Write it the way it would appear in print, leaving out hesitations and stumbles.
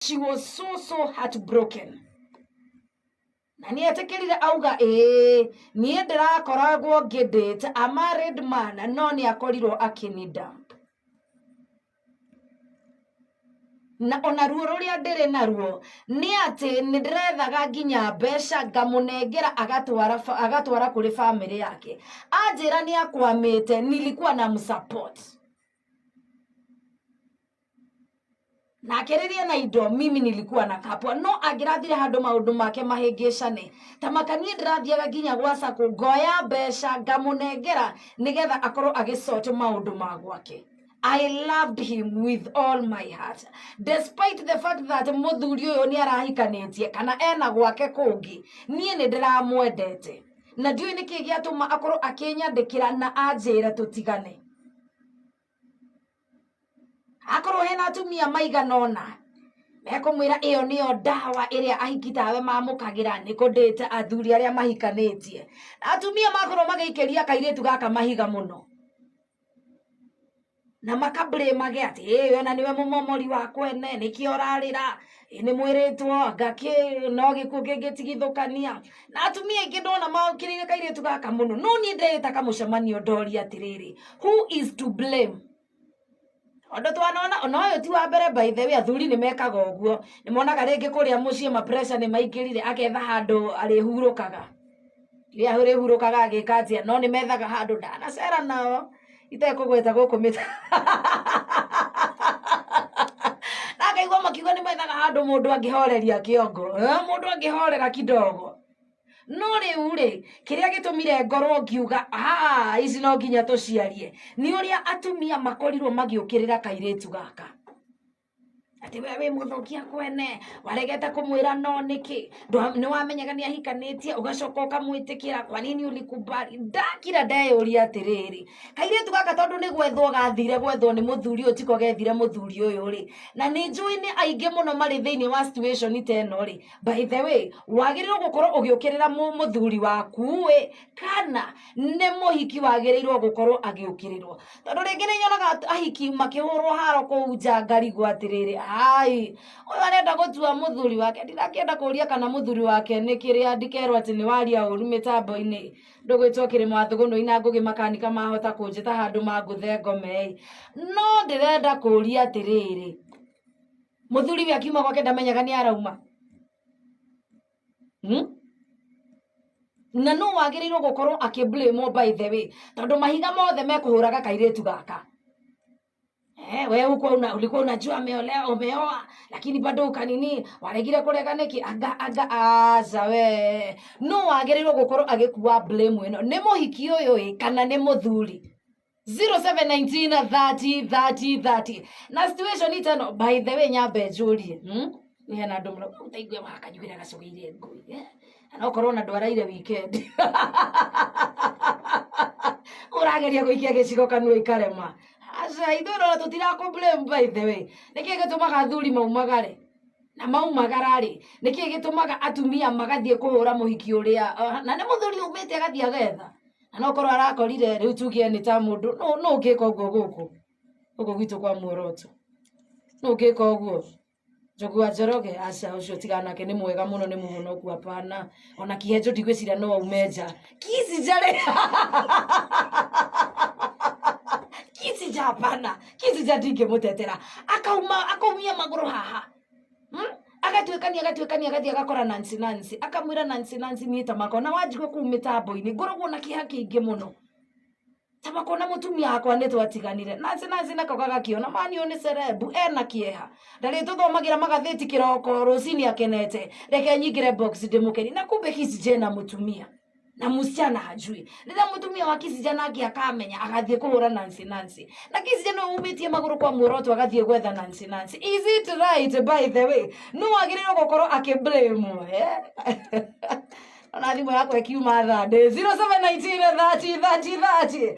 She was so so heartbroken. Na nĩ etĩkĩrire auga ĩĩ niĩ ndĩrakoragwo ngĩdate a married man no nĩ akorirwo akĩni dump. Na ona ruo rũrĩa ndĩrĩ naruo nĩ atĩ nĩ ndĩrethaga nginya mbeca ngamũnengera agatwara agatwara kũrĩ bamĩrĩ yake. Anjĩra nĩ akwamĩte nilikuwa na msupport. Nake rĩrĩa na indo mimi nilikuwa na kapwa no angĩrathire handũ maũndũ make mahĩngĩcane ta maka niĩ ndĩrathiaga nginya gwa sacco ngoya mbeca ngamũnengera nĩgetha akorwo agĩsort maũndũ ma gwake. I loved him with all my heart despite the fact that mũthuri ũyũ nĩ arahikanĩtie kana ena gwake kũngĩ, niĩ nĩ ndĩramwendete na ndiũĩ nĩkĩ gĩatũma akorwo akĩnyandĩkĩra na anjĩre tũtigane. Akorwo hena atumia maigana ũna mekũmwĩra ĩyo nĩyo ndawa ĩrĩa ahiki tawe mamũkagĩra nĩ kũndĩte athuri arĩa mahikanĩtie. Atumia makorwo magĩikĩria kairĩtu gaka mahiga mũno na makablame atĩ ĩ ona nĩwe mũmomori wa kwene nĩkĩo ũrarĩra, ĩ nĩ mwĩrĩtwo anga kĩ no gĩkuũ kĩngĩtigithũkania. Na atumia aingĩ ndona mokĩrĩire kairĩtu gaka mũno, no niĩ ndĩta kamũcemanio ndoria atĩrĩrĩ, who is to blame? Tondũ twanona ona ũyũ ti wa mbere by the way, athuri nĩ mekaga ũguo, nĩ monaga rĩngĩ kũrĩa mũciĩ ma pressure nĩ maingĩrire agetha handũ arĩhurũkaga, rĩrĩa arĩhurũkaga agĩka atĩa, no nĩ methaga handũ ndanacera nao itekũgweta gũkũ mĩta na ngaigua makiuga nĩ methaga handũ mũndũ angĩhoreria kĩongo, mũndũ angĩhorera kidogo. No rĩu rĩ, kĩrĩa gĩtũmire ngorwo ngiuga aa ici no nginya tũciarie nĩ ũrĩa atumia makorirwo magĩũkĩrĩra kairĩtu gaka atĩ we wĩ mũthũkia kwene, waregete kũmwĩra no nĩkĩ, nĩ wamenyaga nĩ ahikanĩtie ũgacoka ũkamwĩtĩkĩra, kwa nini ulikubali? Ndakira ndeyũria atĩrĩrĩ, kairĩtu gaka tondũ nĩ gwethwo gathire gwethwo nĩ mũthuri ũyũ tiko gethire mũthuri ũyũ rĩ, na nĩ njũĩ nĩ aingĩ mũno marĩ thĩinĩ wa situation ta ĩno rĩ, by the way wagĩrĩirwo gũkorwo ũgĩũkĩrĩra mũthuri waku ĩ kana nĩ mũhiki wagĩrĩirwo gũkorwo agĩũkĩrĩrwo, tondũ rĩngĩ nĩ nyonaga ahiki makĩhũrwo haro kũu nja ngarigwo atĩrĩrĩ, ai ũyũ arenda gũtua mũthuri wake, ndirakĩenda kũria kana mũthuri wake nĩ kĩrĩa, ndikerwo atĩ nĩ waria ũru mĩtambo-inĩ, ndũgwĩtwo kĩrĩma wa thũgũnũi na ngũgĩ makanika mahota kũnjĩta handũ mangũthe ngome ĩ, no ndĩrenda kũria atĩrĩrĩ, mũthuri we akiuma gwake ndamenyaga nĩ arauma, Na no wagĩrĩirwo gũkorwo akĩ blame by the way, tondũ mahiga mothe mekũhũraga kairĩtu gaka. We huko una, ulikuwa unajua ameolewa, umeoa lakini bado ukanini waregire kũrega nĩkĩ? Anga anga aca we no wagĩrĩirwo gũkorwo agĩkua blame ĩno nĩ mũhiki ũyũ ĩ kana nĩ mũthuri? 0719 30 30 30 na situation itano by the way nyambe njũrie, Nĩ hena andũ mũno ũtaigue wakanyugĩra gacũgĩire ngũi, eh? Na no korwo na ndwaraire weekend ũrageria gũikia gĩcigo kanua ikarema. Aca ithuĩ no tũtirakũ blame by the way. Nĩkĩ gĩtũmaga athuri maumagare? Na maumagara rĩ, nĩkĩ gĩtũmaga atumia magathiĩ kũhũra mũhiki ũrĩa, na nĩ mũthuri umĩte agathiĩ agetha, na no korwo arakorire rĩu tuge nĩ ta mũndũ nũ ũngĩka ũguo gũkũ gũkũ gwitũ kwa muoroto, nũ ũngĩka ũguo? Njogu wa Njoroge, aca ũcio tigana nake nĩ mwega mũno nĩ mũhonoku hapana. Ona Kihenjo ndigwĩciria no aume nja. Kici nja rĩ. Kici nja hapana. Kici nja ndingĩmũtetera. Akauma akaumia magũrũ haha. Agatuĩkania agatuĩkania agathiĩ agakora Nancy Nancy. Akamwĩra Nancy Nancy niĩ ta makona wanjigua kũu mĩtambo-inĩ ngoragwo na kĩeha kĩingĩ mũno. Ta makona mũtumia wakwa nĩ twatiganire. Nancy Nancy nako gagakĩona mani ũyũ nĩ celeb ena kĩeha. Ndarĩ tũthomagĩra magathĩti kĩroko rũcinĩ akenete. Reke nyingĩre box ndĩmũkenie. Na kumbe Kiss ena mũtumia. Na msichana hajui. Rĩrĩa mũtumia wa Kiss nake akamenya agathiĩ kũhũra Nancy Nancy. Na Kiss nĩwe umĩtie magũrũ kwa muoroto agathiĩ gwetha Nancy Nancy. Is it right by the way? Nũ wagĩrĩirwo gũkorwo akĩ blame, eh? Ona thimũ yakwa ĩkiuma thandĩ 0719 30 30 30.